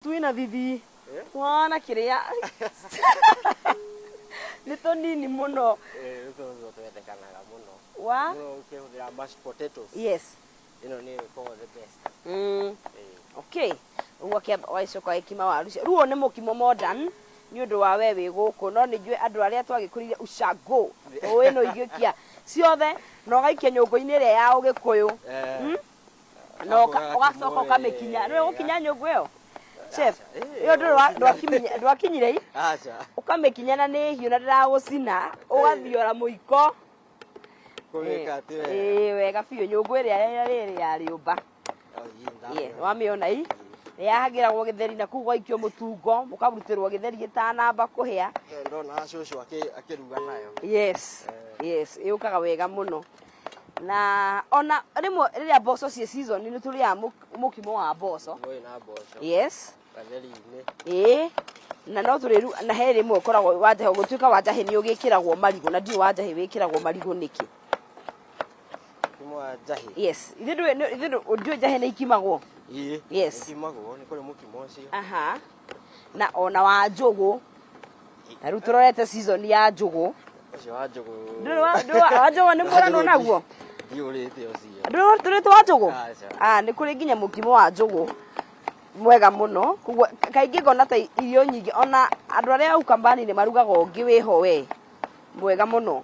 Twĩna thithi wana kĩrĩa nĩ tũnini mũno. Rĩu tũtũ twendekanaga mũno. Wa Mũno ũkĩhũthĩra mashed potatoes. Yes. Ĩno nĩyo ĩkoragwo the best. Okay, ũguo akĩamba ũgagĩcoka ũgĩkima waru icio. Rĩu ũyũ nĩ mũkimo modern nĩ ũndũ wa we wĩ gũkũ, no nĩ njũĩ andũ arĩa twagĩkũrĩire ushago ũĩ no igĩkia ciothe na ũgaikia nyũngũ-inĩ ĩrĩa ya ũgĩkũyũ. Na ũgacoka ũkamĩkinya. Nĩũĩ gũkinya nyũngũ ĩyo? Chef, ĩyo ndwakinyire i? Aca. Ũkamĩkinya na nĩ hiũ na ndĩragũcina, ũgathiora mũiko. Kũmĩka atĩ wega. Ĩĩ wega biũ, nyũngũ ĩrĩa ya rĩrĩ ya rĩũmba. Ĩĩ, nĩwamĩona i? Yahagĩragwo gĩtheri na kũu gwaikio mũtungo, mũkarutĩrwo gĩtheri gĩtanamba kũhĩa. Ndona cũcũ akĩruga nayo. Yes, ĩũkaga wega mũno. Na ona rĩmwe rĩrĩa mboco ciĩ season nĩ tũrĩaga mũkimo wa mboco. Ũyũ na mboco. Yes. Gatheri-inĩ. Ĩĩ. Na no tũrĩru na he rĩmwe ũkoragwo wa njahĩ gũtuĩka wa njahĩ nĩ ũgĩkĩragwo marigũ na ndiũĩ wa njahĩ wĩkĩragwo marigũ nĩkĩ. Mũkimo wa njahĩ. Yes. Ithuĩ ndũĩ ithuĩ ndũĩ njahĩ nĩ ikimagwo. Ĩĩ. Yes. Ikimagwo nĩ kũrĩ mũkimo ũcio. Aha. Na ona wa njũgũ. Na rĩu tũrorete season ya njũgũ. Ũcio wa njũgũ. Ndũrĩ wa ndũrĩ wa njũgũ nĩ mũranwo naguo? Ndiũrĩte ũcio. Ndũrĩ ndũrĩte wa njũgũ? Aca. Ah, nĩ kũrĩ nginya mũkimo wa njũgũ mwega mũno. Koguo kaingĩ ngona ta irio nyingĩ ona andũ arĩa a Ukambani nĩ marugaga ũngĩ wĩho we mwega mũno.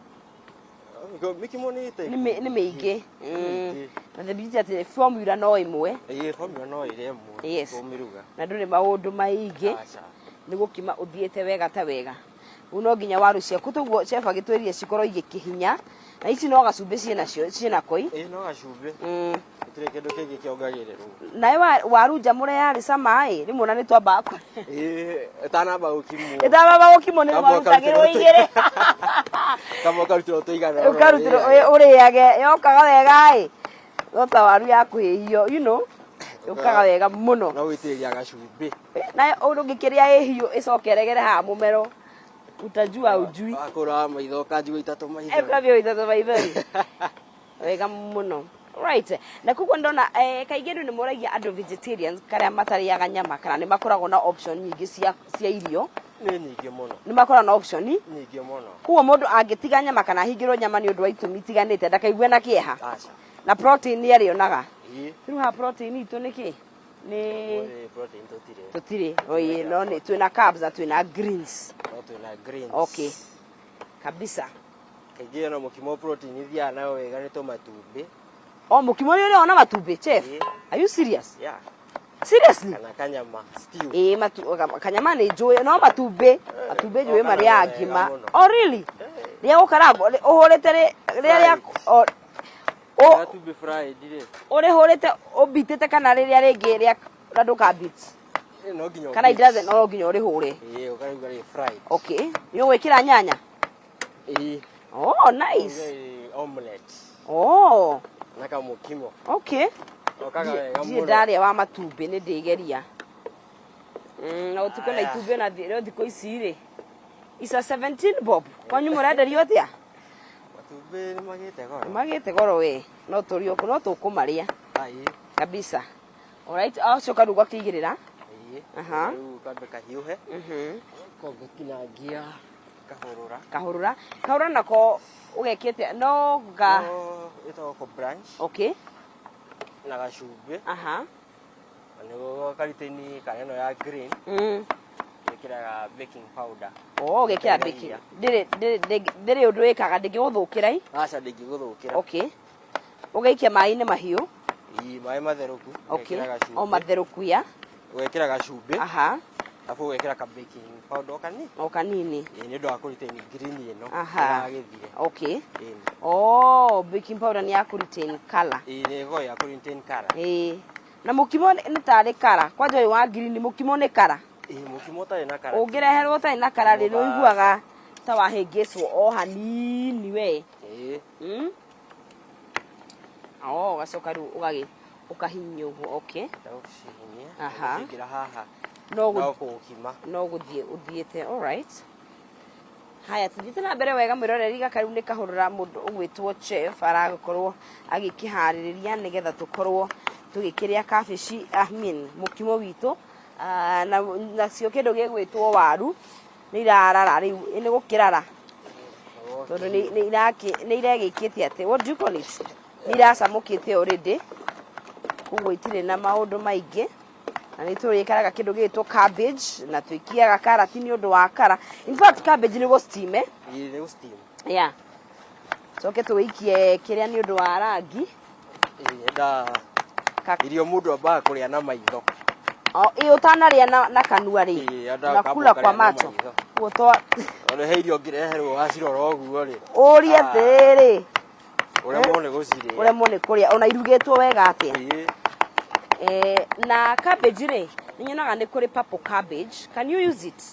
Mĩkimo nĩ ĩte. Nĩ mĩingĩ. Mĩingĩ. Na the beauty atĩ formula no ĩmwe. Ĩĩ, formula no ĩrĩ ĩmwe. Yes. Kũmĩruga. Na ndũrĩ maũndũ maingĩ. Aca. Nĩ gũkima ũthiĩte wega ta wega. Rĩu no nginya waru ciaku toguo chef agĩtwĩrire cikorwo igĩkĩhinya. Na ici no gacumbĩ ciĩnacio ciĩnako ii. Ĩĩ no gacumbĩ. Gũtirĩ kĩndũ kĩngĩ kĩongagĩrĩrwo. Nayo waru njamũre yarĩ cama ĩ, rĩmwe ona nĩ twambaga kũ Ĩĩ ĩtanamba gũkimwo. Ĩtanamba gũkimwo nĩ warutagĩrwo igĩrĩ. Kamba ũkarutĩrwo tũigana Ũkarutĩrwo ũrĩage, yokaga wega ĩ. No ta waru ya kũhĩhio, you know, yũkaga wega mũno. No gũitĩrĩria gacumbĩ. Nayo ũngĩkĩrĩa ĩ hiũ ĩcoke ĩregere haha mũmero, utajua ujui. Wakũra maitho ũkanjia gũita tũmaithori. Ũkambia gũita tũmaithori. Wega mũno. Right. Na koguo ndona eh, kaingĩ andũ nĩ moragia andũ vegetarians karĩa matarĩaga nyama kana nĩ makoragwo na option nyingĩ cia, cia irio. Nĩ nyingĩ mũno. Nĩ makoragwo na option. Nyingĩ mũno. Koguo mũndũ angĩtiga nyama kana ahingĩrwo nyama nĩ ũndũ wa itũmi itiganĩte ndakaigue na kĩeha. Aca. Na protein nĩ arĩonaga. Ĩĩ. Rĩu haha protein itũ nĩ kĩ? Nĩ Ũmũthĩ protein tũtirĩ. Tũtirĩ. Oye, no nĩ twĩna carbs na twĩna greens. No twĩna greens. Okay. Kabisa. Kaingĩ ona mũkimo protein ithiaga nayo wega nĩ tũmatumbĩ. Oh, mũkimo nĩ ũrĩaga na matumbĩ, chef? Ĩĩ. Are you serious? Yeah. Seriously? Kana kanyama stew. Ĩĩ, matu, kanyama nĩ njũĩ, no matumbĩ, matumbĩ njũĩ Okaga marĩaga wega ngima. mũno. Oh, really? Rĩa gũkarangwo, ũhũrĩte rĩrĩa rĩa Fried. o, o, Matumbĩ fried rĩ. Ũrĩhũrĩte ũmbitĩte kana rĩrĩa rĩngĩ rĩa na ndũka beat? No nginya Kana it ũbeat. doesn't, no nginya ũrĩhũre. Ĩĩ, ũkaruga rĩ fried. Okay. Nĩ ũgwĩkĩra nyanya? Ĩĩ. Oh, nice. Ũruge omelette. Oh. Na kamũkimo. Okay. Okaga wega Ndirĩ mũno. ndarĩa wa matumbĩ nĩ ndĩgeria. Na ũtukũ na Aya. itumbĩ na no thikũ ici rĩ. Isa 17 bob. Kwanyu mũrenderio atĩa? Matumbĩ nĩ magĩte goro. Nĩ magĩte goro we. No tũrĩ o no tũkũmarĩa. Ai. Kabisa. Alright, acoka rĩu ũgakĩigĩrĩra. Ĩĩ. Aha. Rĩu kambe kahiũhe. Ko ngũtinangia kahũrũra. Kahũrũra. Kahũrũra nako ũgekĩte no ga No ĩtagwo ko blanch. Okay. Na gacumbĩ. Aha. Na nĩguo karutĩni kana ĩno ya green. Wĩkĩraga baking powder. Oh, ũgekĩra baking. Ndĩrĩ ndĩrĩ ndĩrĩ ũndũ ĩkaga ndĩngĩgũthũkĩra i. Aca ndĩngĩgũthũkĩra. Okay. Ũgaikia maĩ-inĩ mahiũ. Ii, maĩ matherũku. Okay. Ũgekĩra gacumbĩ. O matherũku ya. Ũgekĩra gacumbĩ. Aha. Alafu ũgekĩra ka baking powder o kanini. O kanini. Ĩĩ, nĩ ũndũ wa kũ retain green ĩno. Aha. Ndĩgagĩthire. Okay. Ĩĩ. Oh, baking powder nĩ ya kũ retain color. Ĩĩ, nĩ ĩkoragwo ya kũ retain color. Ĩĩ. Na mũkimo nĩ tarĩ kara. Kwanja ũyũ wa green mũkimo nĩ kara. Ĩĩ, mũkimo ũtarĩ na kara. Ũngĩreherwo ũtarĩ na kara rĩ, nĩ ũiguaga ta wahĩngĩcwo o hanini we. Ĩĩ. Oh, ũgacoka rĩu ũgagĩ ũkahihinya ũguo okay. Ndagũcihinyia. Aha. Ũgĩciĩkĩra haha. No No kũũkima. No gũthiĩ ũthiĩte all right. Haya, tũthiĩte na mbere wega mwĩroreri, gaka rĩu nĩ kahũrũra mũndũ ũgwĩtwo chef aragĩkorwo agĩkĩharĩrĩria nĩgetha tũkorwo tũgĩkĩrĩa kabici, I mean, mũkimo witũ. Ah, na nacio kĩndũ gĩgwĩtwo waru nĩ irarara rĩu nĩ gũkĩrara tondũ nĩ iregĩkĩte atĩ, what do you call it, nĩ iracamũkĩte already, koguo itirĩ na maũndũ maingĩ. Na nĩ tũrĩkaraga kĩndũ gĩgwĩtwo cabbage na twĩkiaga karati nĩ ũndũ wa kara. In fact, cabbage nĩ gũ steam, eh? Ĩĩ, nĩ gũ steam. Yeah, coke tũikie kĩrĩa nĩ ũndũ wa rangi. Ĩĩ, nda irio mũndũ ambaga kũrĩa na maitho. Oh, ĩ ũtanarĩa na kanua rĩ. Ĩĩ, anda unakula ũkamba kwa ũkarĩa na macho. maitho. Ũguo to Tondũ he irio ũngĩreherwo wacirora ũguo rĩ, ũrie Ah. atĩrĩ, ũremwo nĩ gũcirĩa. Ũremwo nĩ kũrĩa ona irugĩtwo wega atĩa. Ĩĩ. Eh, na cabbage rĩ, nĩ nyonaga nĩ kũrĩ purple cabbage. Can you use it?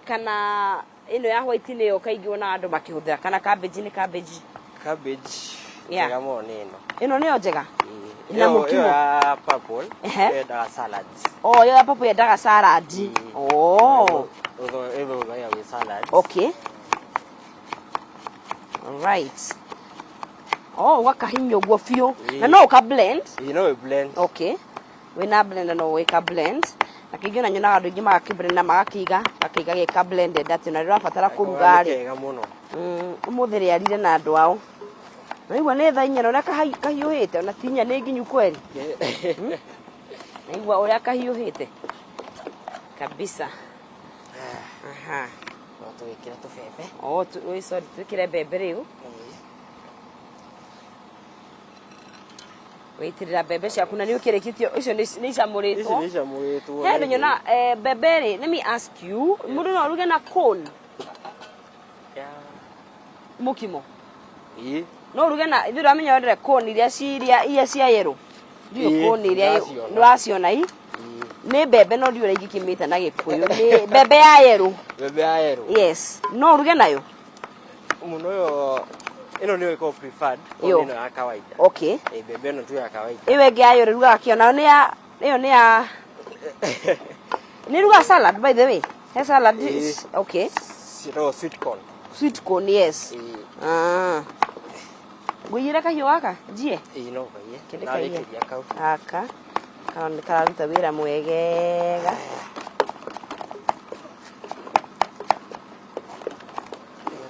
Kana ĩno ya white nĩyo kaingĩ wonaga andũ makĩhũthĩra, kana cabbage nĩ cabbage? Cabbage Yeah. njega mũno nĩ ĩno. Ĩno nĩyo njega. Ĩĩ. Na Ĩyo mũkimo. Ĩyo ya purple yendaga salads. Oh, ĩyo ya purple yendaga salad. Ĩĩ. Oh. Ĩthũgagia gwĩ salad. Okay, alright. Oh, ũgakahinya ũguo biũ. Ĩĩ. Na no ũka blend? Ĩĩ, no ĩ blend. Okay, wĩna blender no wĩka blend. Na kĩngĩ ona nyonaga andũ aingĩ magakĩ blend na magakĩiga gakĩiga gĩka blended, atĩ ona rĩrĩa ũrabatara kũruga Nĩ rĩ. kega mũno. Ũmũthĩ rĩarire na andũ ao. Naigua nĩ thaa 4 na ũrĩa kahiũhĩte, ona ti 4, nĩ nginyu kweri. Naigua ũrĩa kahiũhĩte kabisa. Aha. No tũgĩkĩre tũbebe. Oh, oi, sorry, twĩkĩre mbembe rĩu. Ĩĩ. Wĩitĩrĩra mbembe ciaku na nĩ ũkĩrĩkĩtie icio nĩ Ici icamũrĩtwo. nĩ icamũrĩtwo. He andũ nyona mbembe rĩ, let me ask you, mũndũ no aruge na corn mũkimo? Ĩĩ. No ũruge na ithuĩ ũramenya wendere corn iria ciria iria cia yellow, ndiũĩ. Ĩĩ, Corn iria ndĩraciona. nĩ waciona i? Ĩĩ. Nĩ mbembe, no ndiũĩ ũrĩa ingĩkĩmĩta na Gĩkũyũ, nĩ mbembe ya yellow. Mbembe ya yellow. Yes, no ũruge nayo. Mũno ĩyo, ĩno nĩyo ĩkoragwo preferred Yo. ĩno ya kawaida. Okay. Ĩĩ, mbembe ĩno tu ya kawaida. Ĩyo ĩngĩ ya yellow ĩrugaga kĩo nayo nĩ ya ĩyo nĩ ya nĩ ĩrugaga salad, by the way, he salad. Ĩĩ. Okay. Ciĩtagwo sweet corn. Sweet corn, yes. Ĩĩ. Ah, ngũiyĩre kahiũ gaka njie. Ĩĩ, no ũkaiye. Kĩndĩ kaiye. Ndarĩkĩria kau. Gaka karona kararuta wĩra mwegega.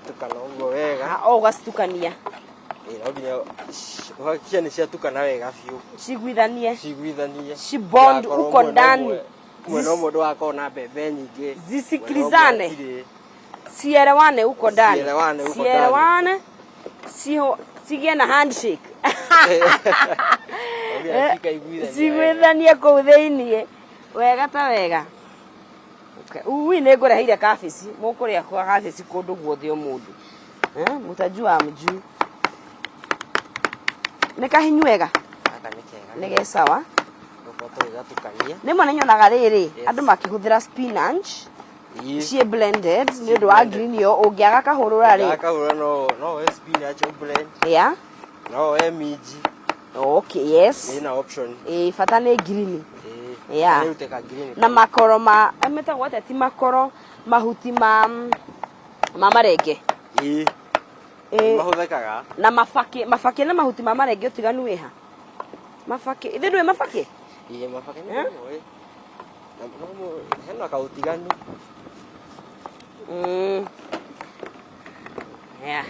Tukana ũguo wega. Ah, o ũgacitukania. Ĩĩ, no nginya ũhakikishe nĩ ciatukana wega biũ. Ciguithanie. Ciguithanie. Cibond Ndũgakorwo uko mwena ndani. Mwena ũmwe ndũgakorwo na mbembe nyingĩ. Zisikilizane. Mwena ũmwe hatirĩ. Sielewane huko ndani. Sielewane huko ndani. Sielewane, cigĩe na handshake. No nginya cikaiguithania wega. Ciguithanie kũu thĩiniĩ wega ta wega. Okay. Ui, nĩ ngũreheire kabici, mũkũrĩa kwa kabici kũndũ guothe ũmũthĩ. Eh, mũtajua mjui nĩ kahinyu wega. Gaka nĩ kega. Nĩ ge sawa. Tũkorwo tũgĩgatukania. Rĩmwe nĩ nyonaga rĩrĩ andũ makĩhũthĩra spinach ciĩ blended nĩ ũndũ wa blended. Green ĩyo ũngĩaga kahũrũra rĩ. Kahũra no woe spinach ũ blend. No woe minji. Okay, yes. Ĩna option. Ĩ bata nĩ green. Ĩĩ. Nĩ ka green. Na makoro ma metagwo atĩa, ti makoro, mahuti ma marenge. Ĩĩ. Ĩ, Mahũthĩkaga. Na mabakĩ, mabakĩ na mahuti ma marenge, ũtiganu wĩha? Mabakĩ ithe ndũĩ mabakĩ? Ĩĩ, mabakĩ nĩ Eh? moĩ. Na no hena kaũtiganu. Yeah.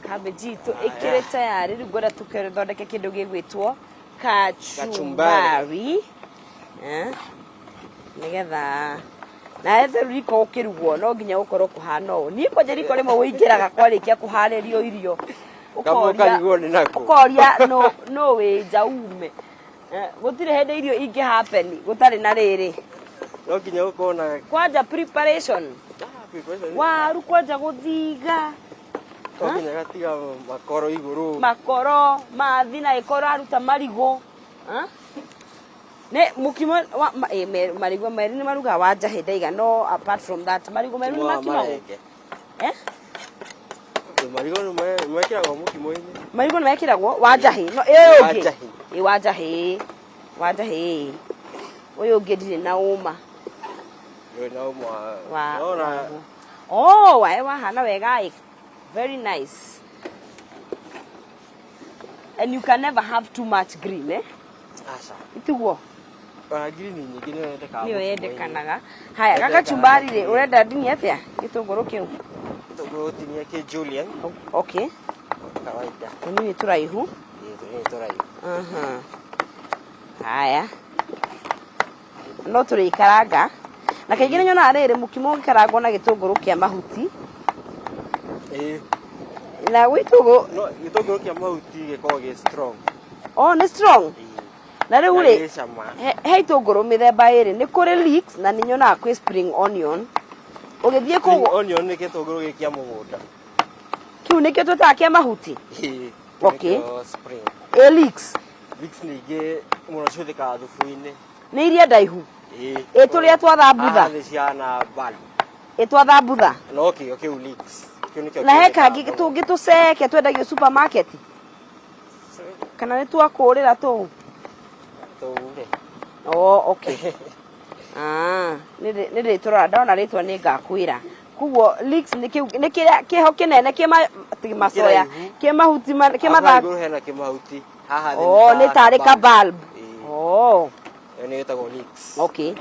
Cabbage itũ ĩkĩrĩ tayari. Rĩu ngwenda tũthondeke kĩndũ gĩgwĩtwo kachumbari. Eh? Nĩgetha na ethe riko ũkĩrugwo no nginya gũkorwo kũhana ũũ. Niĩ kwanja riko rĩmwe wĩingĩraga kwarĩkia kũharĩrio irio, Kamwe ũkarigwo nĩ nako. Ũkoria no wĩ nja ume. Eh, gũtirĩ hĩndĩ irio ingĩ happen gũtarĩ na rĩrĩ. No nginya ũkorwo na kwanja preparation. Ah, preparation. Waru kwanja gũthiga. No nginya gatiga makoro igũrũ. Makoro mathi na ĩkorwo aruta marigũ. Ah? Nĩ mũkimo wa marigũ meru nĩ marugaga wa njahĩ ndaiga, no apart from that, marigũ meru nĩ Mũkimo wa makimagwo. marenge. Eh? Ĩ, marigũ nĩ mekĩragwo mũkimo-inĩ. Marigũ nĩ mekĩragwo wa njahĩ, no ĩyo Wa ũngĩ. njahĩ. Ĩ, wa njahĩ, wa njahĩ ũyũ ũngĩ ndirĩ na ũma. Ndũrĩ na ũma. Wa Nona. Oh, wae wahana wega ĩ. Very nice. And you can never have too much green, eh? Aca. Itiguo. Ona green nyingĩ nĩyo yendekaga Nĩyo mũkimo-inĩ. yendekanaga. Haya, Yendekanaga gakachumbari rĩ, green. ũrenda ndinie atĩa gĩtũngũrũ kĩu? Gĩtũngũrũ ũtinie kĩ julienne. Okay. Kawaida. Tũnini tũraihu. Ĩĩ, tũnini tũraihu. Haya. No tũrĩkaranga. Na kaingĩ nĩ nyonaga rĩrĩ mũkimo ũgĩkarangwo na gĩtũngũrũ kĩa mahuti. Ĩĩ. Na gĩtũngũrũ No gĩtũngũrũ kĩa mahuti gĩkoragwo gĩ strong. Oh, nĩ strong. Ĩĩ. Na rĩu Na rĩ, gĩ cama. he itũngũrũ mĩthemba ĩrĩ, nĩ kũrĩ leeks na nĩ nyonaga kwĩ spring onion. Ũgĩthiĩ Spring kũu onion nĩ gĩtũngũrũ gĩ kĩa mũgũnda. Kĩu nĩkĩo twĩtaga kĩa mahuti? Ĩĩ. Okay. Nĩkĩo spring. Ĩ leeks? Leeks ningĩ mũno cihũthĩkaga thubu-inĩ. Nĩ iria ndaihu? Ĩĩ. Ĩ tũrĩa twa thambutha? Haha thĩ cihana bulb. Ĩ twa thambutha? No kĩo kĩu leeks. Kĩu nĩkĩo Na he kĩhũthĩkaga kangĩ mũno. tũngĩ tũceke twendagio supermarket? Kana nĩ twakũrĩra tũu? Tũu rĩ. Oh, okay. Ah, nĩ ndĩtũrora ndona rĩtwa nĩ ngakwĩra. Koguo leeks nĩ kĩu nĩ kĩrĩa kĩho kĩnene kĩ ma ti macoya Kĩraihu. kĩ mahuti ma kĩ Haha matha igũrũ hena kĩmahuti. Haha thĩ Oh, nĩ tarĩ ka bulb. Ĩĩ. Oh, Ĩyo nĩyo ĩtagwo leeks. okay.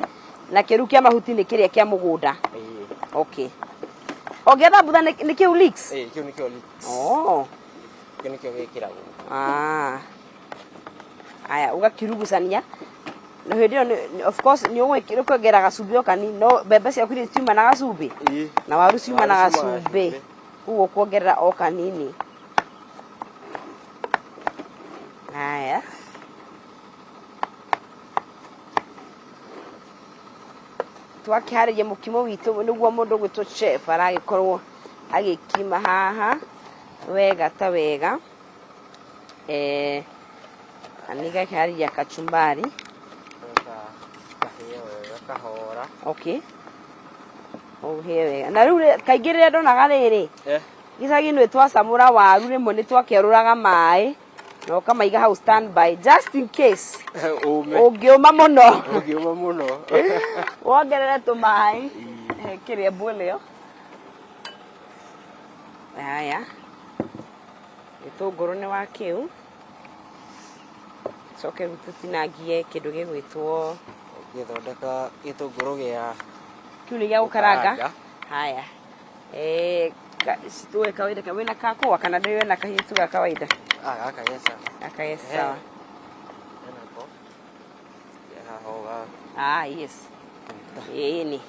Na kĩru kĩa mahuti nĩ kĩrĩa kĩa mũgũnda. Ĩĩ. Okay. O gĩa thambutha nĩ nĩ kĩu leeks? Ĩĩ, kĩu nĩkĩo leeks. Oh. Kĩu nĩkĩo gĩkĩragwo. Ah. Aya, ũgakirugucania. Na hĩndĩ ĩyo of course nĩ ũkwongerera gacumbĩ o kanini, no mbembe ciaku iria ciuma na gacumbĩ. Ĩĩ. Na waru ciuma na Waru ciumaga gacumbĩ. cumbĩ. Koguo ũkuongerera o kanini. Haya. Twakĩharĩria mũkimo witũ nĩguo mũndũ ũgwĩtwo chef aragĩkorwo agĩkima haha wega ta wega. Eh, na nĩgakĩharĩria kachumbari. Kahĩe wega kahora. Okay. Ũhĩe wega. Na rĩu rĩ- kaingĩ rĩrĩa ndonaga rĩrĩ, Eh. gĩcagi-inĩ twacamũra waru rĩmwe nĩ twakĩarũraga maĩ na ũkamaiga hau standby just in case Ũme. Ũngĩũma mũno. Ũngĩũma mũno. Wongerere tũmaĩ. Eh, kĩrĩa mbũlĩo. Haya. Gĩtũngũrũ nĩ wa kĩu. Coke rĩu tũtinangie kĩndũ gĩgwĩtwo Ũngĩthondeka gĩtũngũrũ gĩa Kĩu nĩ gĩa gũkaranga. Gũkaranga. Haya. Eh, tuwe kawaida wĩna kakũa kana ndũĩ wĩna kahiũ tu ga kawaida? Ah, gaka ge sawa. Gaka ge sawa. Enako. Haha ũga. Ah, yes. Ĩĩ.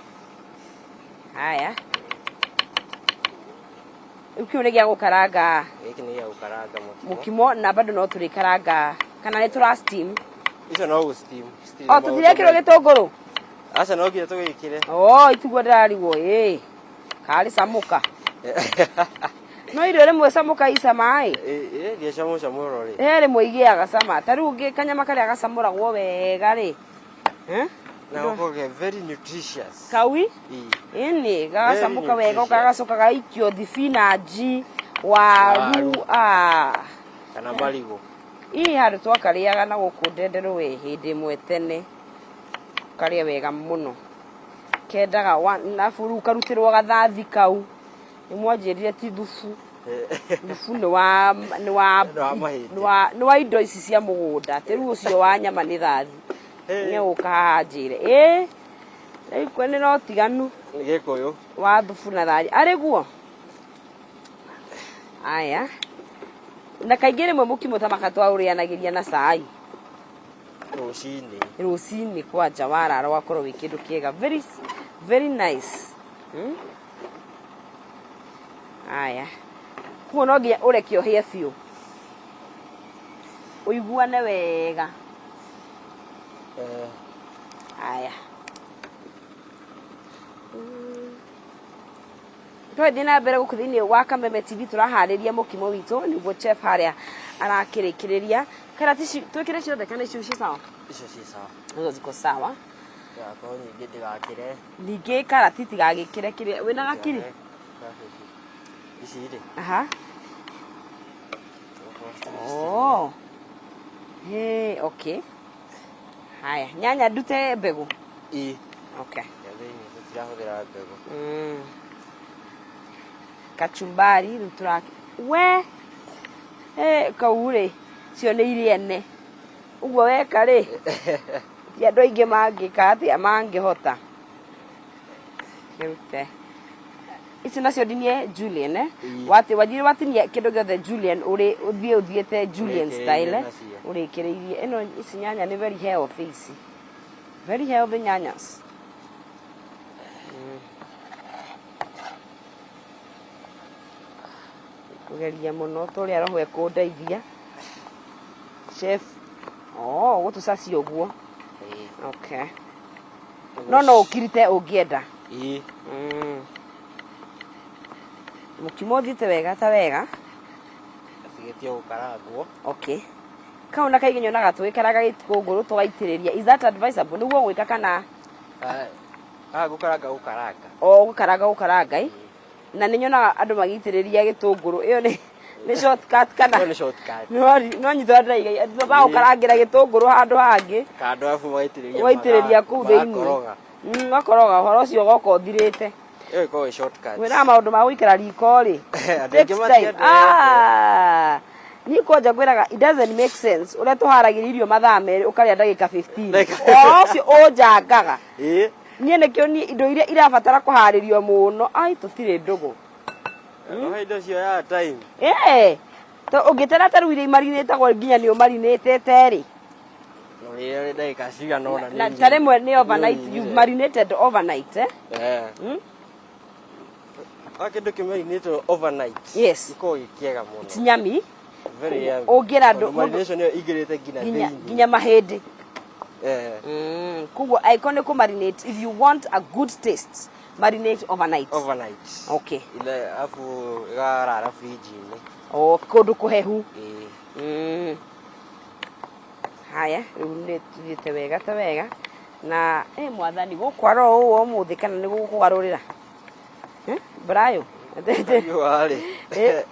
Haya. Rĩu kĩu nĩ gĩa gũkaranga. Gĩkĩ nĩ gĩa gũkaranga mũkimo. Mũkimo na bado no tũrĩkaranga kana nĩ tũra steam? Icio no gũ steam. Steam O tũtirekĩrwo gĩtũngũrũ? Aca, no nginya tũgĩkĩre. Oh, itiguo ndĩrarigwo ĩĩ. Karĩ camũka. No irio rĩmwe camũka icama ĩ. Ĩĩ, irio cia mũcamũro rĩ. He rĩmwe igĩaga cama. Ta rĩu ũngĩ kanyama karĩa gacamũragwo wega rĩ. Eh? Na gũkorwo ke very nutritious. Kaui? Ĩĩ. Ĩni, gagacamũka Very wega nutritious. gagacoka gaikio thibinanji, waru, Waru. ah. Kana marigũ. Ii handũ twakarĩaga na gũkũ ndenderũ we hĩndĩ ĩmwe tene. Karĩa wega mũno. Kendaga arabu rĩu karutĩrwo gathathi kau. Nĩ mwanjĩrire ti thubu. Thubu nĩ wa nĩ wa Nĩ wa mahĩndĩ. nĩ wa indo ici cia mũgũnda. Atĩ rĩu ũcio wa nyama nĩ thathi. Nĩ gũka haha njĩre. Ĩ rĩu nĩ no tiganu Nĩ Gĩkũyũ. Wa thubu na thathi. Arĩ guo? Aya. Na kaingĩ rĩmwe mũkimo ta maka twaũrĩanagĩria na cai. Rũcinĩ. Rũcinĩ kwanja warara ũgakorwo wĩ kĩndũ kĩega. Very, very nice. Aya. Koguo no nginya ũreke ũhĩe biũ. Ũiguane wega. Eh. Aya. Twathiĩ na mbere gũkũ thĩinĩ wa Kameme TV tũraharĩria mũkimo witũ nĩguo chef harĩa arakĩrĩkĩrĩria. Karati ici twĩkĩre ciothe kana icio ci sawa? Icio ci sawa. Icio ziko sawa. Ndĩgakorwo nyingĩ ndĩgakĩre. Ningĩ karati itigagĩkĩre kĩrĩa wĩna gakiri? Ici rĩ. Aha. Oh. Hey, okay. Haya, nyanya ndute mbegũ. Ĩ. Okay. Ya thĩinĩ tũtirahũthĩra mbegũ. Kachumbari rĩu tũra we eh kau rĩ cio nĩ irĩene ũguo weka rĩ. Ti andũ aingĩ mangĩka atĩa mangĩhota. Kĩrute. Ici nacio ndinie Julian eh? Ĩĩ. Wati wanjire watinia kĩndũ gĩothe Julian ũrĩ ũthiĩ ũthiĩte Julian Ũrĩkĩrĩirie style eh? nacio. Ũrĩkĩrĩirie. Ĩno ici nyanya nĩ very healthy ici. Very healthy nyanyas. Kũgeria mũno ta ũrĩa roho ekũndeithia. Chef. Oh, ũgũtũcacia ũguo. Ĩĩ. Okay. No no ũkirite ũngĩenda. Ĩĩ. Mũkimo ũthiĩte wega ta wega. Cigĩtie gũkarangwo. Okay. Kau na kaingĩ nyonaga tũgĩkaranga gĩtũngũrũ tũgaitĩrĩria. Is that advisable? Nĩguo gwĩka kana Ah, ah, gũkaranga gũkaranga. o gũkaranga gũkaranga ĩ? Na nĩ nyonaga andũ magĩitĩrĩria gĩtũngũrũ. Ĩyo nĩ nĩ shortcut kana Ĩyo nĩ shortcut. no no nyitwo ndĩraiga bagũkarangĩra gĩtũngũrũ handũ hangĩ Kando arabu magaitĩrĩria. ũgaitĩrĩria kũu thĩinĩ. Magakoroga. Ũgakoroga ũhoro ũcio ũgoka ũthirĩte. Ĩyo ĩkoragwo ĩ shortcut. Kwĩraga maũndũ ma gũikara riko rĩ. Andũ takes aingĩ time. matiendete. Ah, niĩ kwanja ngwĩraga it doesn't make sense ũrĩa tũharagĩria irio mathaa merĩ ũkarĩa ndagĩka 15. Ũhoro ũcio ũnjangaga. Ĩĩ. Niĩ nĩkĩo niĩ indo iria irabatara kũharĩrio mũno ai tũtirĩ ndũgũ. No indo cioyaga time. Ĩĩ. To ũngĩtera ta rĩu iria imarinĩtagwo nginya nĩ ũmarinĩtĩte rĩ. No rĩrĩa ndagĩka cigana ũna Na ta rĩmwe nĩ overnight, you marinated overnight eh? Eh. Wa kĩndũ kĩmarinĩtwo overnight. Yes. Gĩkoragwo gĩ kĩega mũno. It's yummy. Very yummy. Ũngĩra andũ- Tondũ marination ĩyo ĩingĩrĩte nginya Nginya thĩinĩ. nginya mahĩndĩ. Eh. Koguo angĩkorwo nĩ kũmarinate, if you want a good taste, marinate overnight. Overnight. Okay. Ile alafu ĩkarara fridge-inĩ. O kũndũ kũhehu. Ĩĩ. Haya, rĩu nĩ tuthiĩte wega ta wega. Na ĩ mwathani gũkwara ũũ ũmũthĩ kana nĩ gũkũgarũrĩra? Eh? Brayo. Riũa rĩ. Eh,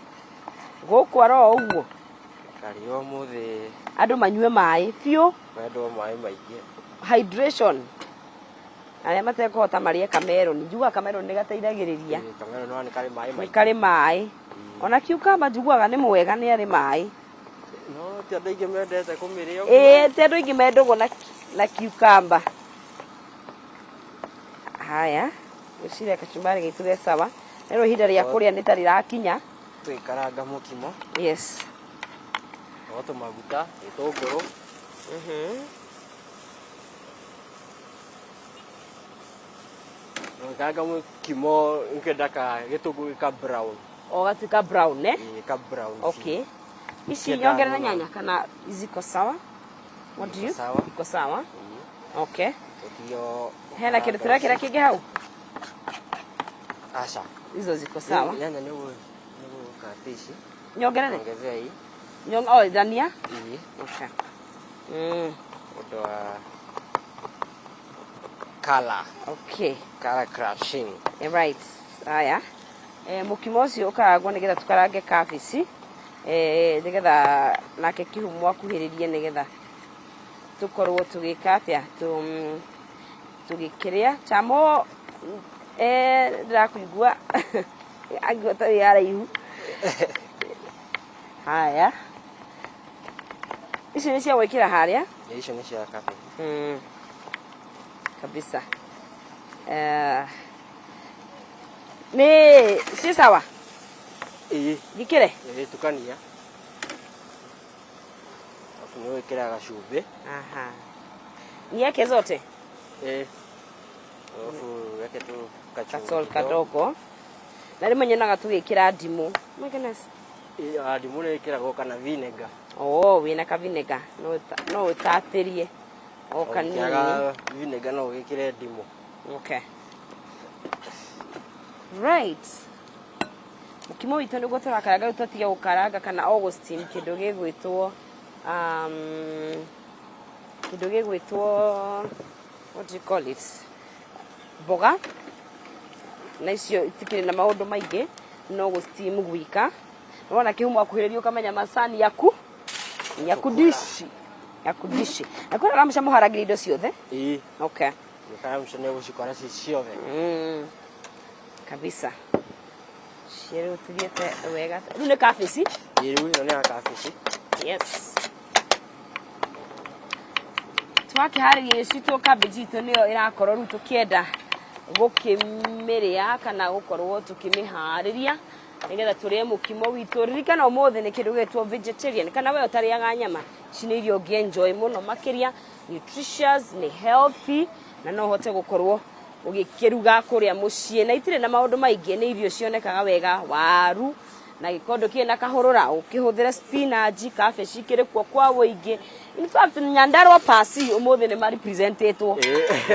Gũkwara o ũguo. Kariũa ũmũthĩ Andũ manyue maĩ biũ. mendwo maĩ maingĩ. Hydration. Arĩa matekũhota marĩe kameroni. Njugaga kameroni nĩ gateithagĩrĩria. Ĩĩ, Kameroni no nĩ karĩ maĩ Nĩ maingĩ. karĩ maĩ. Ona cucumber njiguaga nĩ mwega nĩ arĩ maĩ. No ti andũ aingĩ mendete kũmĩrĩa ũguo. Ĩĩ ti andũ aingĩ mendagwo na na cucumber. Haya, ngwĩciria kachumbari gaitũ ge sawa. Rĩu ihinda rĩa kũrĩa nĩ ta rĩrakinya. Tũgĩkaranga mũkimo. Yes. No tũmaguta, gĩtũngũrũ. Ũgĩkaranga mũkimo ũkĩenda ka gĩtũngũrũ gĩka brown. O gatuĩka brown eh? Ĩĩ, ka brown. Okay. Ici Kĩenda nyongerere mũno. nyanya kana ziko sawa? What do Iko you? sawa. Iko sawa. Ĩĩ. Okay. Tũtigio Hena kĩndũ tũrekĩra kĩngĩ hau? Aca. Hizo ziko sawa. Nyanya nĩ ũgũkata ici. Nyongerere? Ongezea hii. Nyong oh, dhania? Ĩĩ. Okay. Ũndũ wa color. Okay. Color crushing. Right. Haya. Eh, mũkimo ũcio ũkarangwo nĩgetha tũkarange kabici. Eh, nĩgetha nake kĩhumo akuhĩrĩrie nĩgetha tũkorwo tũgĩka atĩa tũgĩkĩrĩa chamo eh, ndĩrakũigua angĩgua ta wĩ haraihu. Haya. Ici nĩ cia gwĩkĩra harĩa. Icio nĩ cia cabbage. Kabisa. Eh, nĩ ci sawa? Ĩĩ. Njĩkĩre? Ĩĩ, tukania. Alafu nĩ ũgwĩkĩra gacumbĩ. Aha. Niweke zote? Ĩĩ. Alafu weke tu kachumvi Kasol kidogo. kadogo. Na rĩmwe nyonaga tũgĩkĩra ndimũ. My goodness. Ĩĩ, ah, ndimũ nĩ ĩkĩragwo kana vinegar. Oh, wĩna ka vinegar. No no ũtatĩrie o kanini. Ũngĩaga vinegar no wĩkĩre ndimũ. Okay. Right. Mũkimo witũ nĩguo tũrakaranga rĩu twatige gũkaranga kana o gũ steam kĩndũ gĩgwĩtwo kĩndũ gĩgwĩtwo what do you call it? Mboga. Na icio itikĩrĩ na maũndũ maingĩ no gũ steam gwika. Wona kĩhumo akuhĩrĩria ũkamenya macani yaku yaku dishi yaku dishi. Na kwĩna ramsha mũharagĩria indo ciothe? Ĩĩ. Okay. Ramsha nĩ ũgũcikora ci ciothe. Kabisa. Rĩu tũthiĩte wega. Rĩu nĩ kabici? Ĩĩ, rĩu ĩno nĩ ya kabici. Yes. Twakĩharĩria irio citũ, cabbage itũ nĩyo ĩrakorwo rĩu tũkĩenda gũkĩmĩrĩa kana gũkorwo tũkĩmĩharĩria nĩgetha tũrĩe mũkimo witũ. Ririkana ũmũthĩ nĩ kĩndũ gĩtwo vegetarian, kana we ũtarĩaga nyama, ici nĩ irio ũngĩ enjoy mũno makĩria, nutritious, nĩ healthy na no ũhote gũkorwo ũgĩkĩruga kũrĩa mũciĩ na itirĩ na maũndũ maingĩ, nĩ irio cionekaga wega, waru na gĩkondo kĩna kahũrũra, ũkĩhũthĩre spinach, cabbage ikĩrĩ kuo kwa ũingĩ. In fact, Nyandarua pasi ũmũthĩ nĩ marepresentetwo,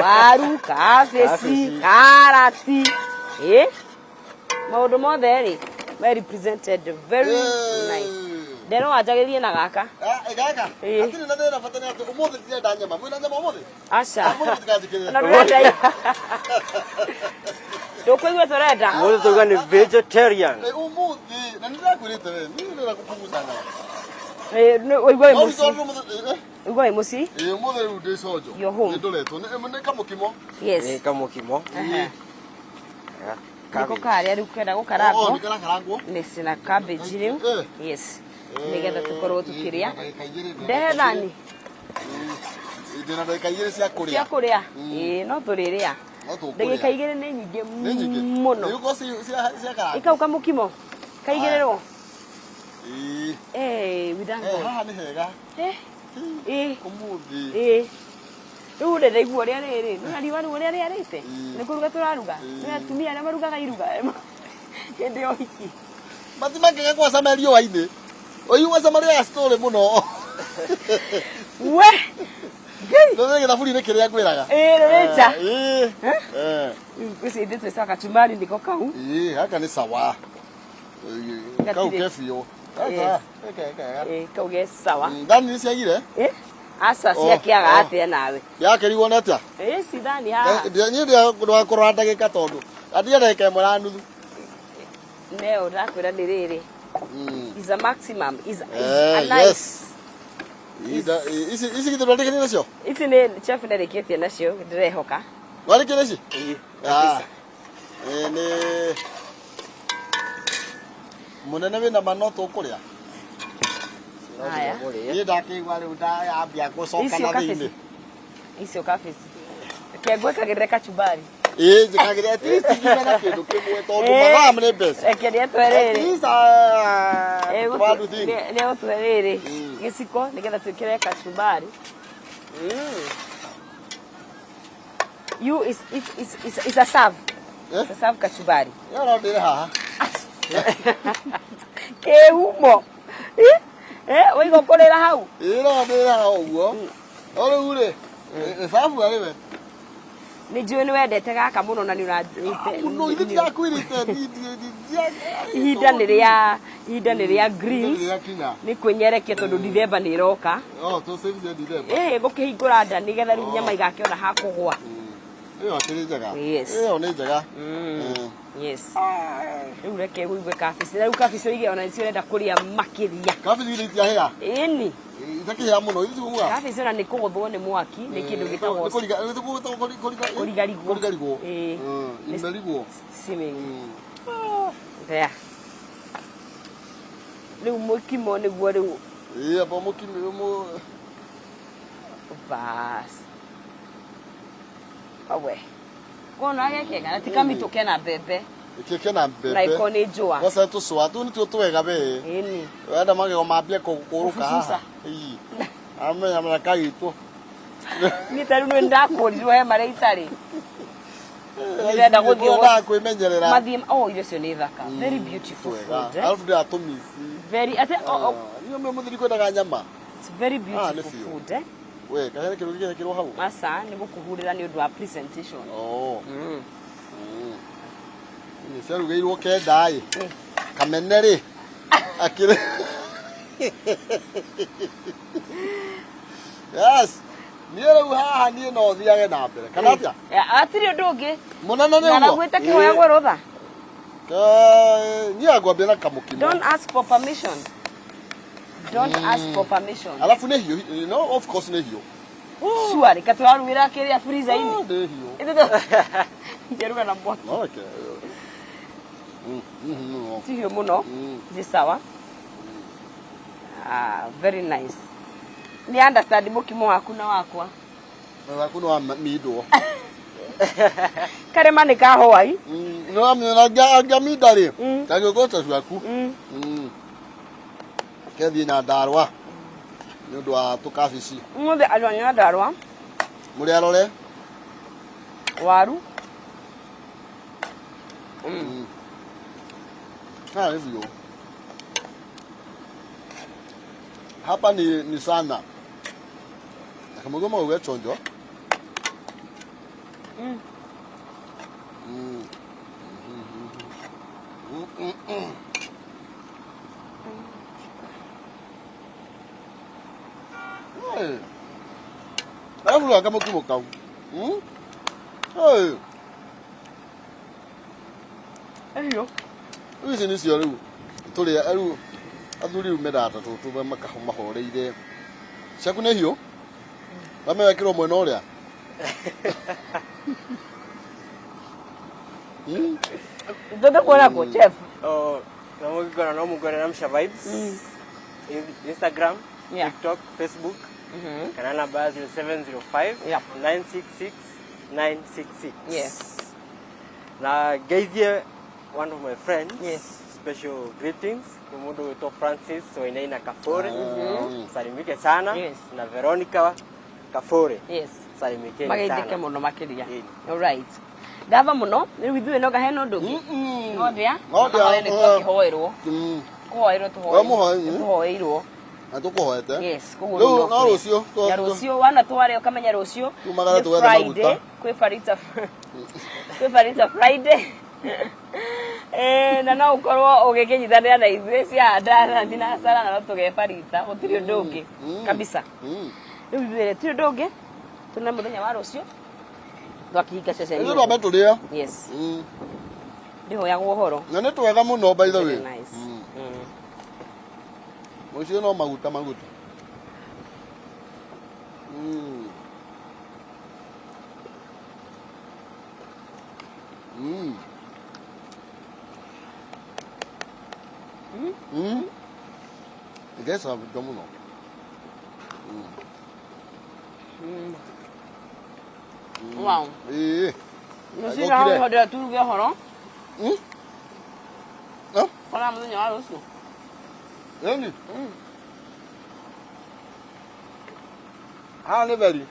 waru, cabbage, Cabbage. karati, maũndũ mothe rĩ me represented very nice. Ndero wanjagĩrĩrie na gaka. Ah, gaka. Ĩĩ. Hatirĩ na thĩna, bata nĩ atĩ ũmũthĩ ndirenda nyama. Mwĩna nyama ũmũthĩ? Aca. Ũmũthĩ mũtikanjĩkĩrĩre. Na ndũrenda, ndũkũigua tũrenda. Mũthĩ tauga nĩ vegetarian. Eh, ũmũthĩ na nĩ ndĩrakwĩrĩte we, niĩ ndĩrenda kũpunguza nyama. Ũigua wĩ No mũciĩ. rĩu ũmũthĩ, Ũigua wĩ mũciĩ. Ũmũthĩ rĩu ndĩ conjo. You're home. Nĩ ndũretwo. Nĩ kamũkimo. Yes. Nĩ kamũkimo. Aha. Nĩko Cabbage. karĩa rĩu kenda Oh, gũkarangwo. nĩ karakarangwo. Nĩ na cabbage rĩu. Eh. Yes, nĩgetha tũkorwo tũkĩrĩa. Ndagĩka igĩrĩ, ndĩna Ndehe ndagĩka thani. igĩrĩ. Ndĩna ndagĩka igĩrĩ cia kũrĩa. Cia kũrĩa. Ĩĩ, no tũrĩrĩa. No tũkũrĩa. Ndagĩka igĩrĩ nĩ nyingĩ. Nĩ nyingĩ. Mũno. Nĩ gũkorwo ciakarangwo. Ĩkau kamũkimo kaigĩrĩrwo. Ĩĩ. Eh, we thank Eh, God. haha nĩ hega. Eh, Ũmũthĩ. Ĩĩ, rĩu rĩ ndaigua ũrĩa rĩrĩ nĩ riũa rĩu ũrĩa rĩarĩte. Ĩĩ. Nĩ kũruga tũraruga. Ĩĩ. Nĩ atumia arĩa marugaga iruga hĩndĩ ya ũhiki. Matimangĩga gwacama riũa-inĩ. Ũyũ gwacama rĩa story mũno. We Ngai. Nĩ gĩthaburi-inĩ kĩrĩa ngwĩraga. Ĩĩ, rũrĩ nja. Ĩĩ. Eh. Rĩu ithuĩ twĩcaga kachumbari nĩko kau. Ĩĩ, gaka nĩ sawa. Ĩĩ, kau Gatirĩ. ke biũ. Yes. Gaka, kega. Ĩĩ, kau ge sawa. Thani nĩ ciagire? Ĩ, aca. Oh, Ciakĩaga oh. atĩa nawe? Yakĩrigwo nĩ atĩa? Ĩ, ci thani haha. Niĩ ndĩrakũrora ndagĩka tondũ andiga ndagĩka ĩmwe na nuthu. Neo ndakwĩra nĩ rĩrĩ is a maximum is a nice. Yes. Ici githĩ ndwandĩkĩrie nacio? Ici nĩ chef nĩarĩkĩtie nacio, ndĩrehoka. Warĩkia ici? Ĩĩ. Ah. Eh, nĩ mũnene wĩna mano tũkũrĩa. Haya. Niĩ ndakĩigua rĩu ndayambia gũcoka Icio na cabbage. thĩinĩ. Icio cabbage reke ngwĩkagĩrĩre kachumbari. Ĩĩ, njĩkagĩre at least ngiume na kĩndũ kĩmwe tondũ Ĩĩ. mathaa nĩ mbeca. Reke nĩatwe At rĩrĩ. least, ah, one thing. Nĩgũtue rĩrĩ gĩciko nĩgetha twĩkĩre kachumbari. You is is a serve. Eh? It's a serve kachumbari. Ĩyo no ndĩre haha. Kĩhumo. Eh? Eh, waiga ũkũrĩra hau. Ĩĩ, no ndĩre haha ũguo. No rĩu rĩ, ĩcabu arĩ we. Nĩ njũĩ nĩ wendete gaka mũno na nĩ Mũno ithe ũra ndirakwĩrĩte ihinda nĩ rĩa greens. Rĩrakinya. Nĩ kwĩnyerekia tondũ Dithemba nĩ ĩroka. Oh, tũ save cia Dithemba. Ĩĩ, gũkĩhingũra nda nĩgetha rĩu nyama igakĩona ha kũgũa. Ĩyo akĩrĩ njega. Yes. Ĩyo nĩ njega. Yes, rĩu reke ũigue kabici, na rĩu kabici ũige ona nĩcio ũrenda kũrĩa makĩria. Kabici githĩ itiahĩa? Ĩni. Itakĩhĩa mũno, ithuĩ tikuga. Kabici ona nĩ kũgũthwo nĩ mwaki, nĩ kĩndũ gĩtagwo Kũrigarigwo. Kũrigarigwo. Ĩĩ. Imerigwo. Steaming there. Rĩu mũkimo nĩguo rĩu. Ĩĩ, amba mũkimo mũ Bas, awe kona geke na ti kamitũ kena mbembe. Ĩkĩ kena mbembe. Na iko nĩ njũa. Kwanza tũcũa tũu nĩtuo twega we. Ĩni. Wenda magego mambie kũrũka Kũbucuca. haha. Ĩĩ. Amenya mena kagitwo. Niĩ ta rĩu nĩ ndakũrirwo he marĩa itarĩ. Ndĩrenda gũthiĩ Ndĩrenda kwĩmenyerera. Mathiĩ, oh, irio icio nĩ thaka, very beautiful Twega. food, eh? Alafu ndĩratũmici. Very ate oh, oh, Niyo mwe mũthiri kwendaga nyama. It's very Ah, nĩ beautiful biũ. food, eh? We, kahere kĩndũ gĩkĩrwo hau. Aca, nĩ gũkũhurĩra nĩ ũndũ wa presentation. Oh. Nĩ ciarugĩirwo kenda ĩ. Eh. Kamene rĩ. Akĩrĩ. Yes. Niĩ rĩu haha niĩ no thiage na mbere. Kana atĩa? Hatirĩ ũndũ ũngĩ. Mũnene nĩ Na ũguo. gwĩte kĩhoyagwo rũtha. Niĩ ngwambia na kamũkimo. Don't ask for permission, don't ask for permission. Alafu nĩ hiũ. No, of course nĩ hiũ. Surely katũrarugĩra kĩrĩa freezer-inĩ. Ah, nĩ hiũ. Ingĩruga na mwaki. No, reke. No. Ti hiũ mũno. Nĩ sawa. Ah, very nice. Nĩ understand mũkimo waku na wakwa. Waku nĩ wamindwo. Karĩma nĩ ka Hawaii. Nĩ wamĩona angĩaminda rĩ, kagĩũka ciaku. Kethiĩ Nyandarũa nĩ ũndũ wa tũkabici. Ũmũthĩ andũ a Nyandarũa. Mũrĩ arore. Waru. Haha nĩ biũ. Hapa ni sana. Na kamũgoma mau gechonjo. Hey. Alafu kamũkimo kau. Hey. Eyo. Rĩu ici nĩcio rĩu tũrĩa rĩu athuri rĩu mendaga ta tũtũ mahoreire. Ciaku nĩ hiũ? Wame wekĩrwo mwena ũrĩa? Ndoda kuona ko chef. Oh, na mugikora no mugore Ramsha Vibes. Instagram, Yeah. TikTok, Facebook. Kana namba ya 0705 Yep. 966 966. Yes. Na geithie one of my friends. Yes. Special greetings kwa mundu witwo Francis Wainaina Kafure. Salimike sana. Yes. Na Veronica Kafure. Yes. Salimikeni Mageithĩke sana. mũno makĩria. Ĩni. Alright. Ndatha mũno rĩu ithuĩ no ngahena ũndũ ũngĩ. No ndĩa. No ndĩa, Mahoya nĩ twakĩhoerwo. Kũhoerwo We mũhoe, tũhoeirwo. Na tũkũhoete. Yes, koguo Rĩu no no kũrĩa. rũciũ Ya rũciũ wana tware ũkamenya rũciũ Tumagara nĩ tũgethe Friday maguta. kwĩ Farita kwĩ Farita Friday. Eh, na no ũkorwo ũgĩkĩnyitanĩra na ithuĩ cia ndara thinacara na no tũge Farita gũtirĩ ũndũ ũngĩ kabisa. Rĩu ithuĩ tũtirĩ ũndũ ũngĩ tũna mũthenya wa rũciũ twakĩhinga ceceni. Ithuĩ twambe tũrĩe. Yes. Ndĩhoyagwo ũhoro. Na nĩ twega mũno by the way. Very nice. Mũciĩ no maguta maguta. Ngeca ndo mũno. Wow. Ĩĩ. Rũciũ no Agokire. hondera turuge ũhoro. Ah? Ona mũthenya wa rũciũ. Yaani? Haha nĩ theri.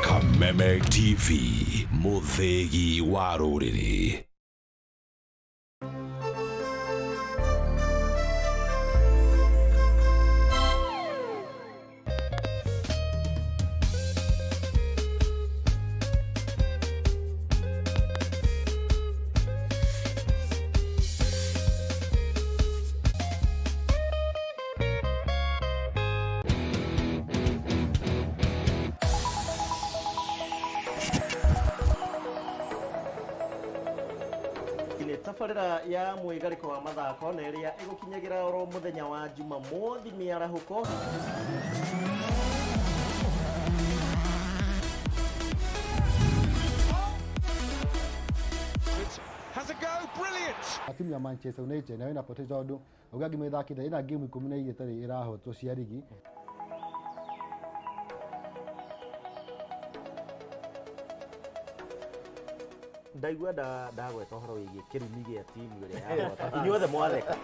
Kameme TV, mũthĩgi wa rũrĩrĩ. Nĩ tabarĩra ya mwĩgarĩko wa mathako na ĩrĩa ĩgũkinyagĩra oro mũthenya wa Jumamothi mĩarahũko. Na timu ya Manchester United nayo inapoteza tondu uga ngima ithakite ina game 12 itarĩ ĩrahotwo cia rigi. Ndaigua ndagweta ũhoro wĩgiĩ kĩrumi gĩa timu ĩrĩa yahota inyuothe mwatheka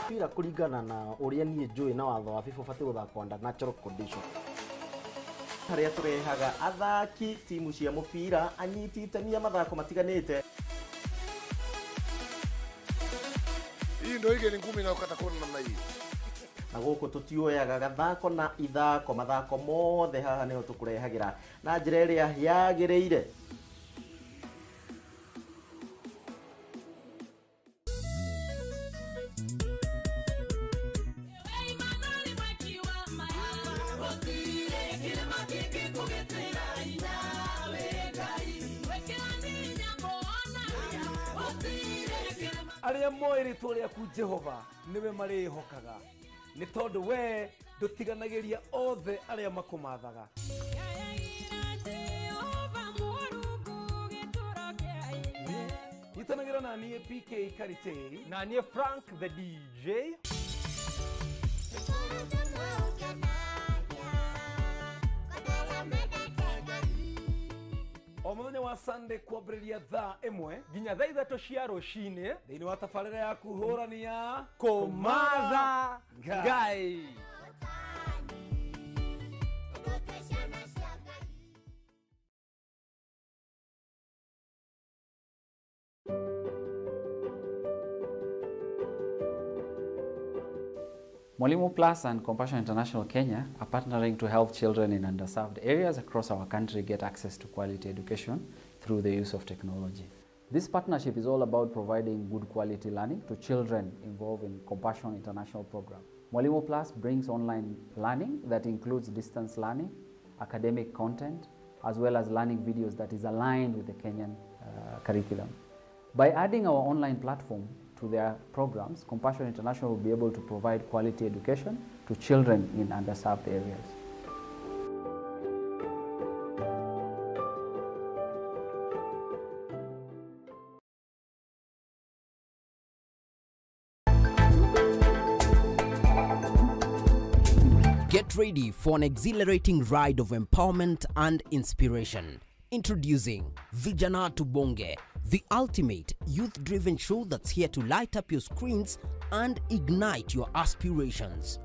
mpira kũringana na ũrĩa niĩ njũĩ na watho wa FIFA ũbatiĩ gũthakwo under natural condition harĩa tũrehaga athaki timu cia mũbira anyiti itemi a mathako matiganĩte. Hii ndio ile ni ngumi inayokata kona namna hii. Na gũkũ tũtioyaga gathako na ithako mathako mothe haha nĩho tũkũrehagĩra na njĩra ĩrĩa yagĩrĩire. Arĩa moĩ rĩtwa rĩaku Jehova nĩwe marĩĩhokaga, nĩ tondũ we ndũtiganagĩria othe arĩa makũmathaga. Nyitanagĩra na niĩ PK Karitei na niĩ Frank the DJ. O mũthenya wa Sunday kwambĩrĩria thaa 1 nginya thaa 3 cia rũcinĩ thĩinĩ wa tabarĩra yaku hũrani ya Kũmatha Ngai. Mwalimu Plus and Compassion International Kenya are partnering to help children in underserved areas across our country get access to quality education through the use of technology. This partnership is all about providing good quality learning to children involved in Compassion International program. Mwalimu Plus brings online learning that includes distance learning, academic content, as well as learning videos that is aligned with the Kenyan curriculum. By adding our online platform to their programs, Compassion International will be able to provide quality education to children in underserved areas. Get ready for an exhilarating ride of empowerment and inspiration. Introducing Vijana Tubonge, the ultimate youth-driven show that's here to light up your screens and ignite your aspirations.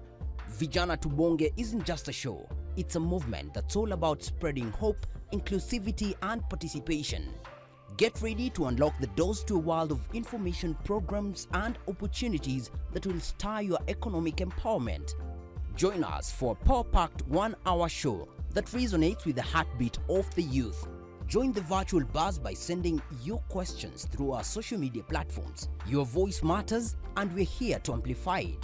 Vijana Tubonge isn't just a show, it's a movement that's all about spreading hope, inclusivity, and participation. Get ready to unlock the doors to a world of information, programs, and opportunities that will stir your economic empowerment. Join us for a power-packed 1-hour show that resonates with the heartbeat of the youth. Join the virtual buzz by sending your questions through our social media platforms. Your voice matters, and we're here to amplify it.